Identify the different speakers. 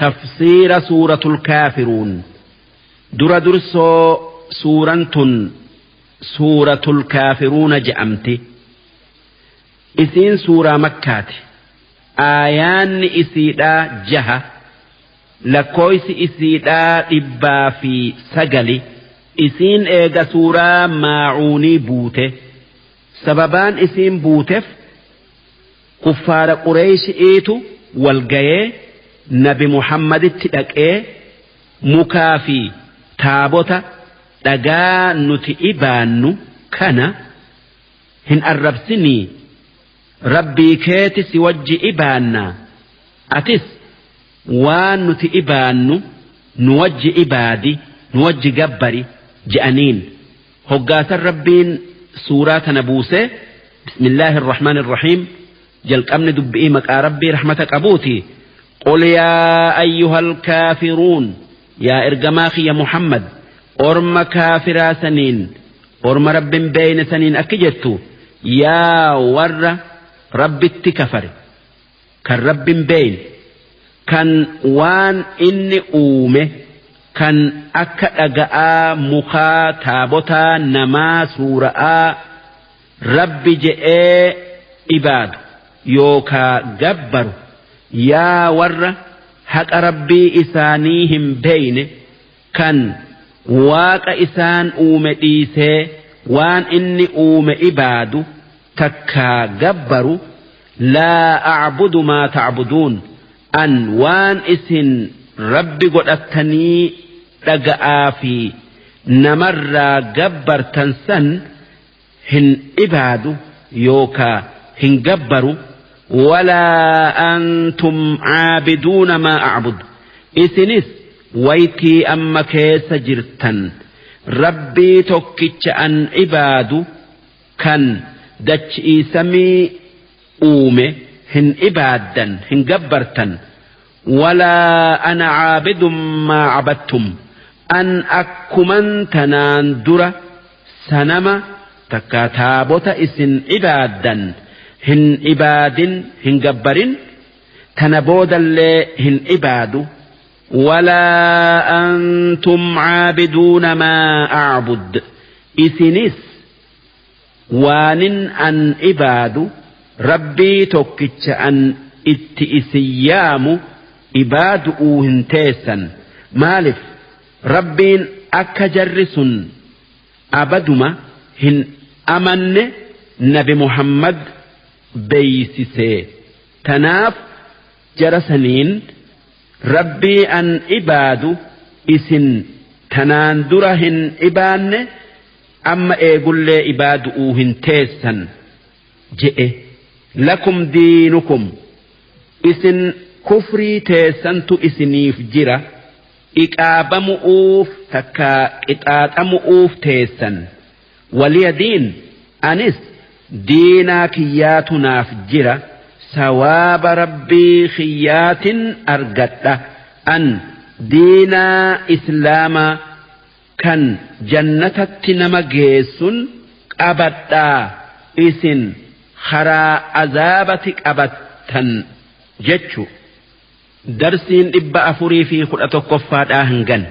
Speaker 1: Tafsiira Suuratul Kaafiruun. Dura dursoo suuraan tun Suuratul Kaafiruuna je'amti. Isiin suuraa Makkaati. Aayaanni isiidhaa 6, lakkooysi isiidhaa 109. Isiin eega suuraa Maacuunii buute. Sababaan isiin buutef kuffaara Qureyshi'iitu wal gayee nabi Muhammaditti dhaqee mukaa fi taabota dhagaa nuti ibaannu kana hin arrabsinii, Rabbii keeti si wajji ibaannaa, atis waan nuti ibaannu nu wajji ibaadi, nu wajji gabbari je'aniin. Hoggaasan Rabbiin suuraa tana buusee. Bismillaahi irrahmaani irrahiim. Jalqabni dubbi'ii maqaa Rabbii rahmata qabuuti. Qul yaa ayyuhal kaafiruun, yaa ergamaa kiyya Muhammad, orma kaafiraa saniin, orma Rabbin beeyne saniin akki jettu: yaa warra Rabbitti kafare, kan Rabbin beeyne, kan waan inni uume kan akka dhaga'aa, mukaa, taabotaa, namaa, suura'aa Rabbi je'ee ibaadu yookaa gabbaru, yaa warra haqa Rabbii isaanii hin beeyne, kan Waaqa isaan uume dhiisee waan inni uume ibaadu takkaa gabbaru. Laa a'budu maa ta'buduun, an waan isin Rabbi godhattanii dhaga'aa fi namarraa gabbartan san hin ibaadu yookaa hin gabbaru. Walaa antum caabiduuna maa a'budu, isinis waytii amma keessa jirtan Rabbii tokkicha an ibaadu kan dachii samii uume hin ibaaddan, hin gabbartan. Walaa ana caabidun maa cabattum, an akkuman tanaan dura sanama takka taabota isin ibaaddan hin ibaadin, hin gabbarin, tana boodallee hin ibaadu. Walaa antum caabiduuna maa a'bud, isinis waanin an ibaadu, Rabbii tokkicha an itti isin yaamu ibaadu'uu hin teessan. Maalif? Rabbiin akka jarri sun abaduma hin amanne nabi Muhammad beysisee. Tanaaf jara saniin Rabbii an ibaadu isin tanaan dura hin ibaanne, amma eegullee ibaadu'uu hin teessan je'e. Lakum diinukum, isin kufrii teessantu isiniif jira, iqaabamu'uuf takkaa qixaaxamu'uuf teessan. Waliya diin, anis diinaa kiyyaatu naaf jira, sawaaba Rabbii kiyyaatin argadha. An diinaa islaamaa kan jannatatti nama geessun qabadhaa, isin karaa azaabati qabattan jechu. Darsiin 411ffaadhaa hangan.